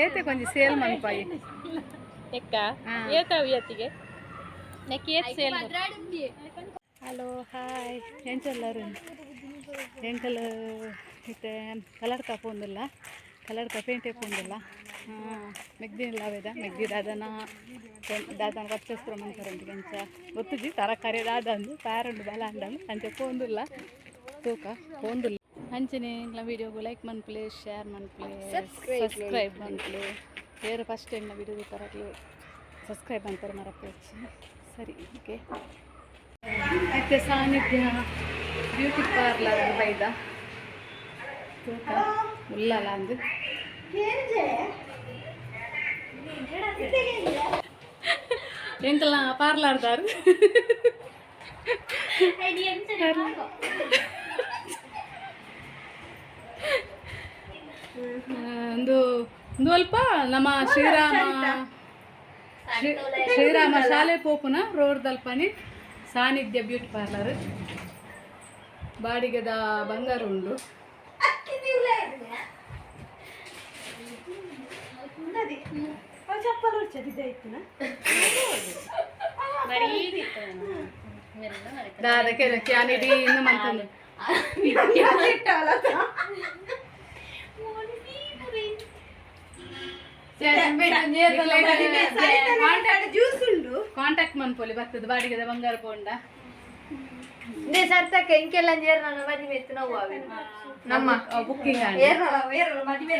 ಏತೆ ಕೊಂಜಿ sale ಮನ್ಪಾಯಿ. ಎಕ್ಕ ಏತ ಅವಿಯತ್ತಿಗೆ ನೆಕ್ ಏತ್ ಸೇಲ್. ಹಲೋ, ಹಾಯ್, ಎಂಚೆಲ್ಲರು? ಎಂಕಲ್ ಇತ್ತೆ ಕಲರ್ಕ ಪೋಂದುಲ್ಲ, ಕಲರ್ಕ ಪೇಂಟೆ ಪೋಂದುಲ್ಲ. ಮೆಗ್ದಿಲ್ಲ ಅವೇದ ಮೆಗ್ದಿ ದಾದನ ದಾದನ ಪರ್ಚೇಸ್ ಪೂರ ಮನ್ಪರಂತ ಎಂಚ ಗೊತ್ತುಜಿ. ತರಕಾರಿ ದಾದಂದು ಪ್ಯಾರುಂಡು ಬಲ ಅಂಡಂದು ಅಂಚ ಪೋಂದುಲ್ಲ, ತೂಕ ಪೋಂದುಲ್ಲ. ಅಂಚನೆ ಎಂಕ್ಲ ವೀಡಿಯೋಗು ಲೈಕ್ ಮನ್ಪುಲೆ, ಶೇರ್ ಮನ್ಪುಲೆ, ಸಬ್ಸ್ಕ್ರೈಬ್ ಮನ್ಪುಲೆ. ಬೇರೆ ಫಸ್ಟ್ ಟೈಮ್ ವೀಡಿಯೋ ತರಕ್ಲು ಸಬ್ಸ್ಕ್ರೈಬ್ ಅಂತಾರೆ ಮರಪೇಚಿ. ಸರಿ, ಓಕೆ. ಮತ್ತೆ ಸಾನ್ನಿಧ್ಯ ಬ್ಯೂಟಿ ಪಾರ್ಲರ್ ಬೈದ ತೂಕ ಉಲ್ಲಲ ಅಂದು. ಎಂಕಲ್ನ ಪಾರ್ಲರ್ದಾರು. ಒಂದು ಒಂದು ಅಲ್ಪ ನಮ್ಮ ಶ್ರೀರಾಮ ಶ್ರೀರಾಮ ಶಾಲೆ ಪೋಪುನ ರೋಡ್ ದಲ್ಪನಿ ಸಾನ್ನಿಧ್ಯ ಬ್ಯೂಟಿ ಪಾರ್ಲರ್. ಬಾಡಿಗೆದ ಬಂಗಾರ ಉಂಡು. ದಾದ ಕೆಲಕ್ಕೆ ಅನಿಡಿ ಇನ್ನು ಮಂತಂದು. ಕಾಂಟ್ಯಾಕ್ಟ್ ಮನ್ಪೊಲಿ ಬರ್ತದೆ ಬಾಡಿಗೆದ ಬಂಗಾರ ಪೋಂಡ. ಸರ್ತಕ್ಕ ಇಂಕೆಲ್ಲ ಏರ್ನ ಮದಿಮೆ ಇತ್ತು ನಾವು ನಮ್ಮ ಬುಕ್ಕಿಂಗ್. ಏರ್ನ ಏರ್ನ ಮದಿಮೆ.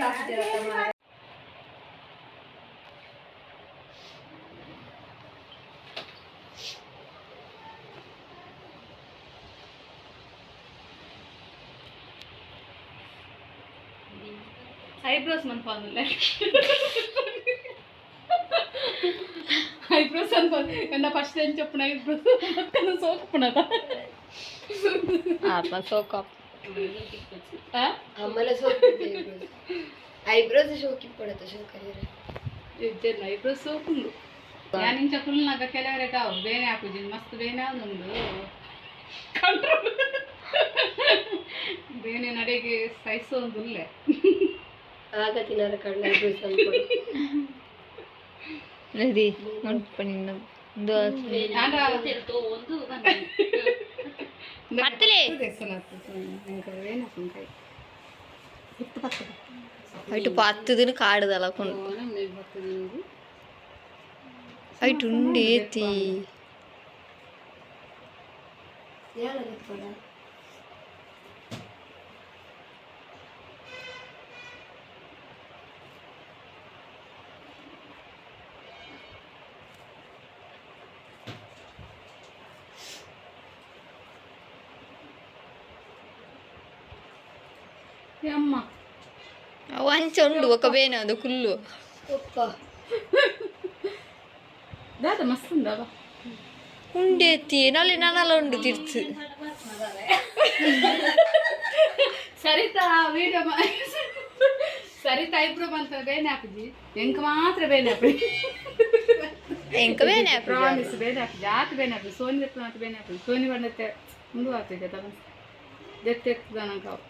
ಐಬ್ರೋಸ್ ಮನ್ಪೊಂದಿಲ್ಲ, ಐಬ್ರೋಸ್ ಅನ್ಬೋದು ಎನ್ನ ಫಸ್ಟ್ ಏನ್ ಚೊಪ್ಪುನ ಐಬ್ರೋಸ್ ಮತ್ತೆ ಸೋಕುಪುನದ. ಆಪ ಸೋಕಪ್ ಆಮೇಲೆ ಸೋಕ್ ಐಬ್ರೋಸ್ ಶೋಕಿ ಪಡತ ಶೋಕರಿಯರೆ. ಇಜ್ಜೆಲ್ಲ ಐಬ್ರೋಸ್ ಸೋಕುಂಡು. ಯಾನ್ ಇಂಚ ಕುಲ್ನಾಗ ಕೆಲವರೆ ಕಾವು ಬೇನೆ ಹಾಕುಜಿ, ಮಸ್ತ್ ಬೇನೆ ಆವೊಂದುಂಡು. ಕಂಟ್ರೋಲ್ ಬೇನೆ ನಡೆಗೆ ಸಹಿಸೋಂದುಲ್ಲೆ. ಆಗ ತಿನ್ನರ ಕಣ್ಣ ಐಬ್ರೋಸ್ ಅನ್ಕೊಡು. ನದಿ ಮನ್ಪನಿಂದ ಒಂದು ಪತ್ತಲೆ. ಅಯ್ಟು ಪತ್ತುದಿನ ಕಾಡುದಲ್ಲ ಕೊಂಡು ಅಯ್ಟು ಉಂಡು ಏತಿ. ಅಮ್ಮ. ಅವು ಅಂಚ ಉಂಡು ఒక ಬೇನೆ ಅದು ಕುಲ್ಲು. ದಾದ ಮಸ್ತ್ ಉಂಡವ. ಉಂಡೇತಿ ನಲ್ಲಿ ನನಲ ಉಂಡು ತಿರ್ತು. ಸರಿತಾ ವೀಡಿಯೋ ಸರಿತಾ ಐಬ್ರೋ ಬಂತ ಬೇನೆ ಹಾಕುಜಿ, ಎಂಕ್ ಮಾತ್ರ ಬೇನೆ ಹಾಕುಜಿ. ಎಂಕ ಬೇನೆ ಹಾಕುಜಿ. ಪ್ರಾಮಿಸ್, ಬೇನೆ ಹಾಕುಜಿ. ಆತ ಬೇನೆ ಹಾಕುಜಿ, ಸೋನಿ ದೆಪ್ಪುನ ಆತ ಬೇನೆ ಹಾಕುಜಿ. ಸೋನಿ ಬಂಡತ್ತೆ ಉಂಡು ಆತುಜಿ ಅದ ದೆತ್ತೆ ಎತ್ತುದ ನಂಗೆ ಅವು.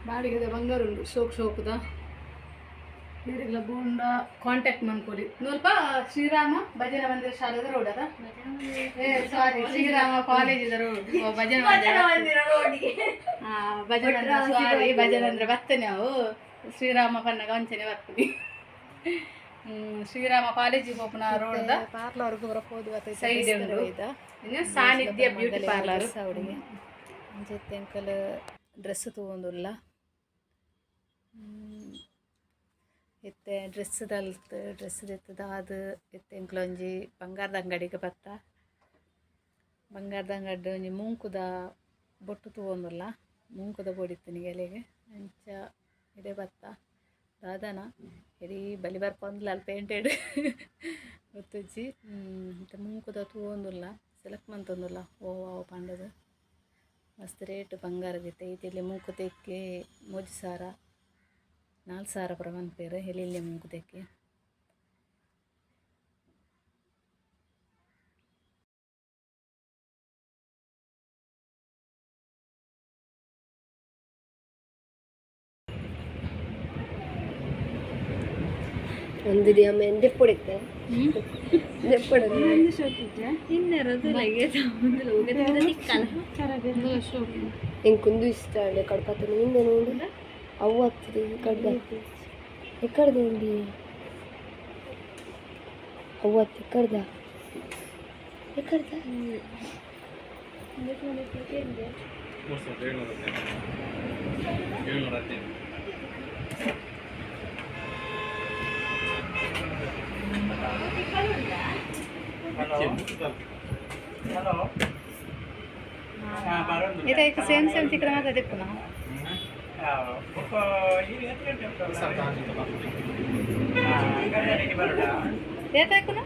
ಬಾಡಿಗೆದ ಬಂಗಾರ ಉಂಡು ಶೋಕ್ ಶೋಕುದ. ಏರೆಗ್ಲ ಬೋಂಡ ಕಾಂಟ್ಯಾಕ್ಟ್ ಮನ್ಕೊಲಿ. ಸ್ವಲ್ಪ ಶ್ರೀರಾಮ ಭಜನಾ ಮಂದಿರ ಶಾಲೆದ ರೋಡ್ ಅದ, ಏ ಸಾರಿ, ಶ್ರೀರಾಮ ಕಾಲೇಜಿದ ರೋಡ್. ಭಜನಾ ಮಂದಿರ, ಭಜನೆ ಅಂದ್ರೆ, ಸಾರಿ, ಭಜನೆ ಅಂದ್ರೆ ಬರ್ತೇನೆ ನಾವು. ಶ್ರೀರಾಮ ಪನ್ನಗ ವಂಚನೆ ಬರ್ತದೆ. ಶ್ರೀರಾಮ ಕಾಲೇಜಿಗೆ ಪೋಪುನ ರೋಡ್ ಪಾರ್ಲರ್ಗ್ ಪೂರ ಪೋದು. ಸೈಡ್ ಉಂಡು ಇನ್ನು ಸಾನ್ನಿಧ್ಯ ಬ್ಯೂಟಿ ಪಾರ್ಲರ್. ಅವಡಿಗೆ ಅಂಚೆತ್ತೆ ಎಂಕಲ್ ಡ್ರೆಸ್ ತೂವೊಂದುಲ್ಲ. ಇತ್ತೆ ಡ್ರೆಸ್ ದಲ್ತ್ ಡ್ರೆಸ್ ದೆತ್ತುದು ಇತ್ತೆ ಎಂಕ್ಲ ಒಂಜಿ ಬಂಗಾರದ ಅಂಗಡಿಗೆ ಬತ್ತ. ಬಂಗಾರದ ಅಂಗಡಿ ಒಂಜಿ ಮೂಂಕುದ ಬೊಟ್ಟು ತೂವೊಂದುಲ್ಲ. ಮೂಂಕುದ ಪೊಡಿತ್ತಿನಿ ಗೆಲೆಗೆ ಅಂಚ ಇಡೆ ಬತ್ತ ದಾದನ ಎಡಿ ಬಲಿ ಬರ್ಪೊಂದುಲ್ಲ ಅಲ್ಪ ಪೇಂಟೆಡ್ ಗೊತ್ತುಜ್ಜಿ. ಇತ್ತೆ ಮೂಂಕುದ ತೂವೊಂದುಲ್ಲ ಸೆಲೆಕ್ಟ್ ಮಂತೊಂದುಲ್ಲ ಓ ಅವು ಪಂಡದು ಮಸ್ತ್ ರೇಟ್ ಬಂಗಾರದಿತ್ತೆ ಇತ್ತಿಲ್ಲಿ ಮೂಂಕುತೆಕ್ಕೆ 3000 4000 ಪೂರ ಪನ್ಪೆರ್ ಎಲ್ಲಿ ಮೂಂಕುತೆಕ್ಕೆ. ಒಂದು ಅಮ್ಮ ದೆಪ್ಪೊಡಿತ್ತೆ ದೆಪ್ಪೊಡ ಎಂಕೊಂದು ಇಷ್ಟ ಅಂಡೆ ಕಡಪತ್ತನ ಹಿಂದೆ ನೋಡು ಅವು ಆಗ್ತದೆ ಕಡ್ದ ಎಕ್ಕಡ್ದ ಇಂಡಿ ಅವು ಅತ್ತ ಎಕ್ಕಡ್ದ ಎಕ್ಕಡ್ದ 3715. ಇತ್ತೆ ಐಕ್ ಸೇಮ್ ಸೇಮ್ ತಿಕ್ಕರೆ ಮಾತ ದಿಪ್ಪುನ ಏತ್ ಐಕುನ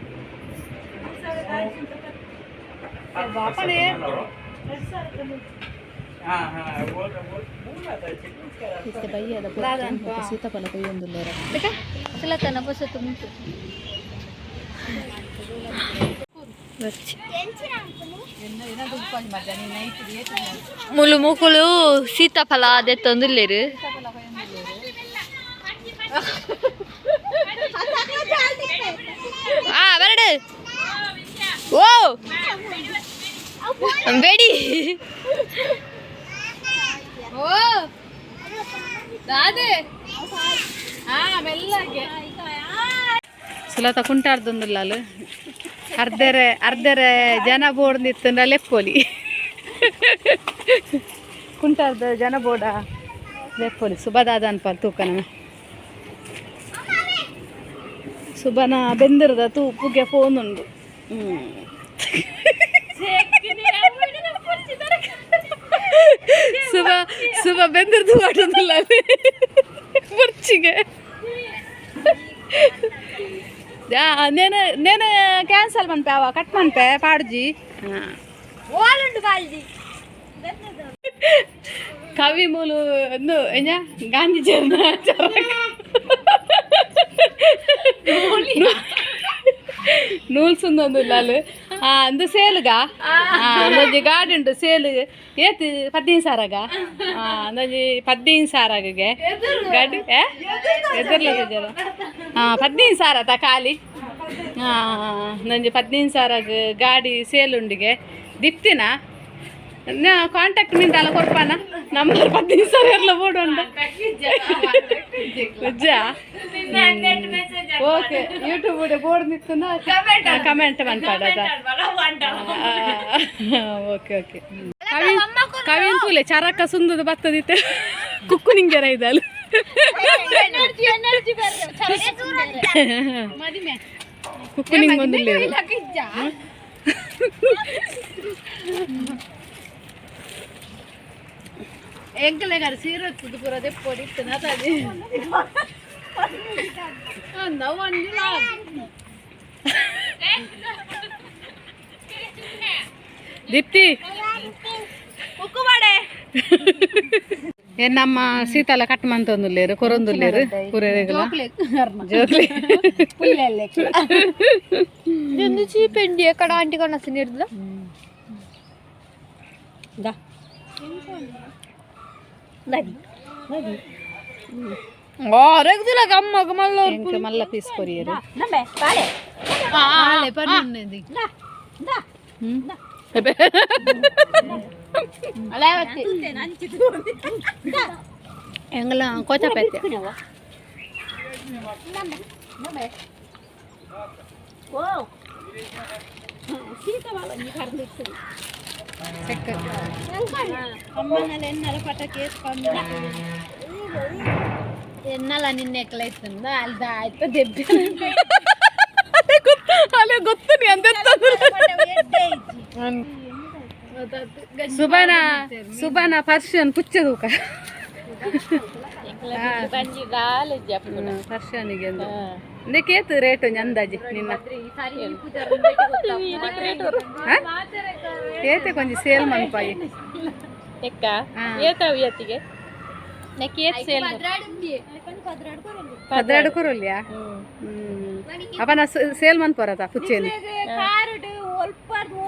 ಬಾಪನೆ. ಇತ್ತೆ ಬಯ್ಯದ ಸೀತಾಫಲ ಕೊಯ್ಯೊಂದುಲ್ಲೆರ್. ಸುಲತನ ಪೊಸತು ಉಂಟು. ಮುಲು ಮುಕುಲು ಸೀತಾಫಲ ದೆತ್ತೊಂದುಲ್ಲೆರ್. ಆ ಬರಡು ಓ ಬೇಡಿ. ಓ ದಾದೆ ಹಾ ಮೆಲ್ಲಗೆ ಸುಲತ ಕುಂಟಾಡ್ದೊಂದುಲ್ಲಾಲು ಅರ್ಧೆರೆ ಅರ್ಧೆರೆ ಜನ ಬೋರ್ಡ್ ನಿತ್ತಂಡ ಲೆಪ್ಪೋಲಿ ಕುಂಟಾರ್ದ ಜನ ಬೋರ್ಡ ಲೆಪ್ಪೋಲಿ ಸುಬದಾದ ಅನ್ಪಲ್ ತೂಕನ ಸುಬನ ಬೆಂದಿರದ ತೂ ಪುಗೆ ಫೋನ್ ಉಂಡು. ಸುಬ ಸುಬ ಬೆಂದಿರ್ದು ಮಾಡೋದಿಲ್ಲ ಬರ್ಚಿಗೆ. ನೇನು ನೇನು ಕ್ಯಾನ್ಸಲ್ ಮನ್ಪೆ ಅವ ಕಟ್ ಮನ್ಪೆ ಪಾಡ್ಜಿ. ಕವಿ ಮೂಲು ಒಂದು ಎಂಜ ಗಾಂಧಿ ಚರಣ ನೂಲ್ಸುಂದೊಂದುಲ್ಲಾಲು ಅಂದು ಸೇಲುಗ ಅಂದೊಂಜಿ ಗಾಡಿ ಉಂಟು ಸೇಲು ಏತ್ 15 ಸಾವಿರಗ ಅಂದೊಂಜಿ 15 ಸಾವಿರಗೆ ಗಾಡಿ ಎದುರ್ಲ 15 ಸಾವಿರ ತ ಖಾಲಿ ನಂಜಿ 15 ಸಾವಿರಗ್ ಗಾಡಿ ಸೇಲ್ ಉಂಡಿಗೆ ದಿಪ್ತಿನ ನಾ ಕಾಂಟ್ಯಾಕ್ಟ್ ನಿಂದ ಕೊರ್ಪಾನ ನಂಬರ್ 15 ಸಾವಿರ ಎಲ್ಲ ಬೋರ್ಡ್ ಉಂಟು. Okay YouTube board ನಿತ್ತುನ comment ಮನ್ಪಾಡದ. Okay okay Kavin ತೂಲೆ ಚರಕ ಸುಂದದ ಬತ್ತದಿತ್ತೆ ಕುಕ್ಕು ನಿಂಗೆರ ಇದ್ದಾಳು ಕುಕ್ಕು ನಿಂಗೊಂದಿಲ್ಲ. ಎಂಕಲೆಗಾರ ಸೀರೆ ಪೂರ ದೆಪ್ಪೊಡಿ ಇತ್ತು ನಾತಾಡಿ ದೀಪ್ತಿ ನಮ್ಮ ಸೀತಾಲ ಕಟ್ ಮಂತೊಂದುಲ್ಲೇರು ಕೊರೊಂದುಲ್ಲೇರು ಪೂರೆರೆಗ್ಲ ಜೋಕ್ಲಿ. ಇದೊಂದು ಚೀಪೆಂಡಿ ಎಕ್ಕಡ ಆಂಟಿ ಕೊನಸ ನೀರ್ದ ಅಮ್ಮಗ ಮಲ್ಲ ಎಂಕ್ ಮಲ್ಲ ಪೀಸ್ ಕೊರಿಯರು. ಎಂಗಲ ಕೋಚಪೇತೆ ಎನ್ನಲ ನಿನ್ನೆ ಎಕ್ಕಲೈತಂದ ಅಲ್ದ ಆಯ್ತು ದೆಬ್ಬೆ. ಅಲೆ ಗೊತ್ತು ನೀ ಅಂದೆ. ಸುಬಾನ ಸುಬಾನ ಪರ್ಷಿಯನ್ ಪುಚ್ಚದೂಕ ಪರ್ಷಿಯನಿಗೆ ಕೇತು ರೇಟ್ ಒಂಜಿ ಅಂದಾಜಿ ನಿನ್ನ ಹಾ? ಏತೆ ಕೊಂಚ ಸೇಲ್ ಮನ್ಪಾಯಿ. ಏತಾವಿಯತ್ತಿಗೆ ನೆಕ್ ಏತ್ ಸೇಲ್? 12 ಕೊರೊಲ್ಯಾ? ಅಪ್ಪ ನಾ ಸೇಲ್ ಮನ್ಪರತ ಪುಚ್ಚೇನು.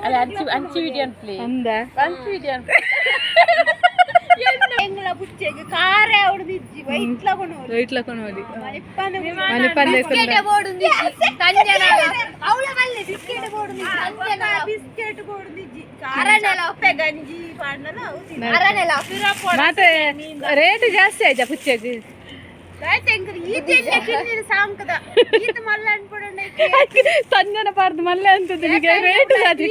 ಅಲ್ಲ, ಅಂಚಿ ಅಂಚಿ ವಿಡಿಯೋ ಅನ್ಪ್ಲಿ. ಅಂದ. ಅಂಚಿ ವಿಡಿಯೋ. ವೈಟ್ ಲಕೊಂಡು ಹೋದಿ ಮಣಿಪಂದೆ. ಮತ್ತೆ ರೇಟ್ ಜಾಸ್ತಿ ಆಯ್ತಾ ಪುಚ್ಚೆಗೆ? ಸಂಜನ ಪಾರ್ದು ಮಲ್ಲೆ ಅಂತದ್ದು ನಿಮಗೆ ರೇಟ್ ಜಾಸ್ತಿ.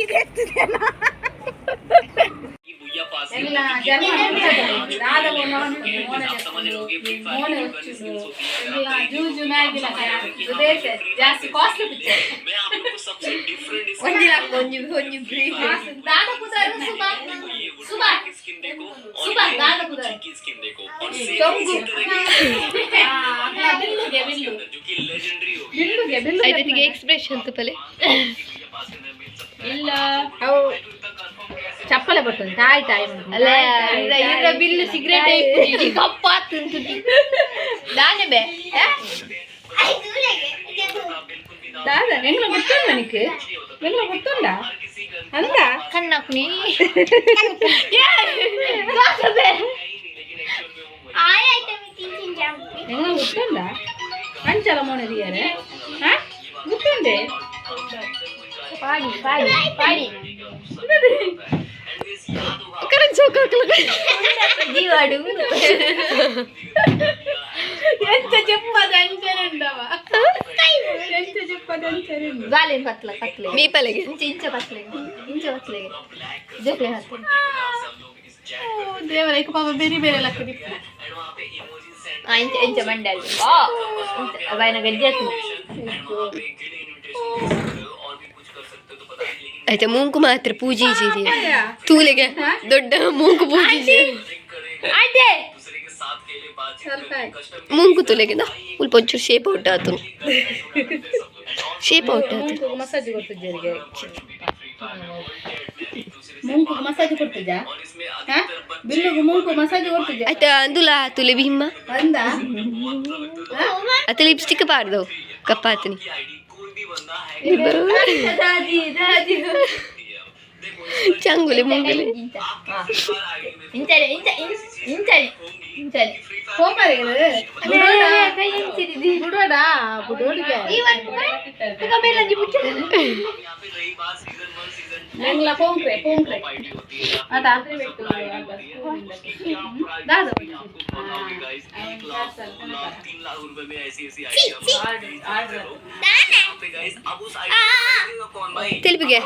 ಜಾಸ್ತಿ ಕಾಸ್ಟ್ಲಿ ಪಿಕ್ಚರ್. ಒಂಜಿ ಲಕ್ಕ ಒಂಜಿ ಒಂಜಿ ಫ್ರೀ. ದಾದ ಪುದರ್? ಸುಬಾ ಸುಬಾ ಸುಬಾ ದಾದ ಪುದರ್? ಚೊಂಗು. ಬಿಲ್ಲುಗೆ ಬಿಲ್ಲು ಬಿಲ್ಲುಗೆ ಬಿಲ್ಲು. ಐದತ್ತಿಗೆ ಎಕ್ಸ್ಪ್ರೆಷನ್ ತುಪ್ಪಲೆ. ಇಲ್ಲ, ಅವು ಚಪ್ಪಲೆ ಬಟ್ಟು ತಾಯಿ ತಾಯಿ. ಅಲ್ಲ, ಇರ ಇರ, ಬಿಲ್ಲು ಸಿಗರೇಟ್ ಕಪ್ಪ ತಿಂತುದಿ ದಾನೆ ಬೇ. ದಾದ ಎಂಗ್ಲ ಗೊತ್ತುಂಡ ನಿಕ್? ಎಂಗ್ಲ ಗೊತ್ತುಂಡ ಅಂದ? ಕಣ್ಣಾಕುನಿ. ಎಂಗ್ಲ ಗೊತ್ತುಂಡ? ಅಂಚಲ ಮೋನೆ ದಿಯರೆ. ಹಾ, ಗೊತ್ತುಂಡೆ. ಪಾಡಿ ಪಾಡಿ ಪಾಡಿ. ಕರೆಂಟ್ ಸೋಕಾಕ್ಲ ಜೀವಾಡು. ಎಂಚ ಚೆಪ್ಪದ ಅಂಚನೆ ಉಂಡವ, ಎಂಚ ಚೆಪ್ಪದ ಅಂಚನೆ ಉಂಡು. ಬಾಲೇನ್ ಪತ್ಲ ಪತ್ಲೆ ಮೀಪಲೆಗೆ ಇಂಚ ಇಂಚ ಪತ್ಲೆಗೆ ಇಂಚ ಪತ್ಲೆಗೆ ಜೋಕ್ಲೆ ಹತ್ಲೆ. ದೇವರ ಇಕ ಪಾಪ ಬೇರೆ ಬೇರೆ ಲಕ್ಕ ದಿಪ್ಪು. ಆ ಇಂಚ ಇಂಚ ಮಂಡಲ್ ಇಂಚ ಬಾಯ್ನ ಗಜ್ಜೆ ಆತು. ಆಯ್ತಾ? ಮೂಂಕು ಮಾತ್ರ ಪೂಜೆ ಇದ್ದೀರಿ ತೂಲೆಗೆ ದೊಡ್ಡ ಮೂಂಕು ಪೂಜೆ. ಆಂಟಿ. ಸ್ವಲ್ಪ ಆಯ್ತು. ಮೂಂಕು ತುಲೆಗೆ ಉಲ್ಪ ಒಂಚೂರು ಶೇಪ್ ಔಟ್ ಆತು, ಶೇಪ್ ಔಟ್ ಆತು. ಮೂಂಕುಗ್ ಮಸಾಜ್ ಕೊಡ್ತಿದ್ದೆ. ಮೂಂಕುಗ್ ಮಸಾಜ್ ಕೊಡ್ತಿದ್ದ? ಹಾ, ಬಿಲ್ಲುಗು ಮೂಂಕು ಮಸಾಜ್ ಕೊಡ್ತಿದ್ದೆ. ಆಯ್ತಾ? ಅಂದುಲ ತುಲೆ ಭೀಮ. ಅಂದ. ಅತ್ತ ಲಿಪ್ಸ್ಟಿಕ್ ಪಾಡ್ದವು ಕಪ್ಪಾತಿನಿ. ದಾದಿ ದಾದಿ. ಚಂಗುಲಿ ಮುಂಗುಲಿ. ಇಂಚ ಇಂಚನೆ ಇಂಚ ಇಂಚನೆ ಇಂಚನೆ. ಕೋಪರಿಗೆ. ಕೈ ಇಂಚಿದಿದಿ. ಬುಡೋಡ ಬುಡೋಡಿಗೆ. ಎಂಗ್ಲ ಪೋಂಕ್ರೆ ಪೋಂಕ್ರೆ ಅದ ದಾದ. ತೆಲುಪಿಗೆ.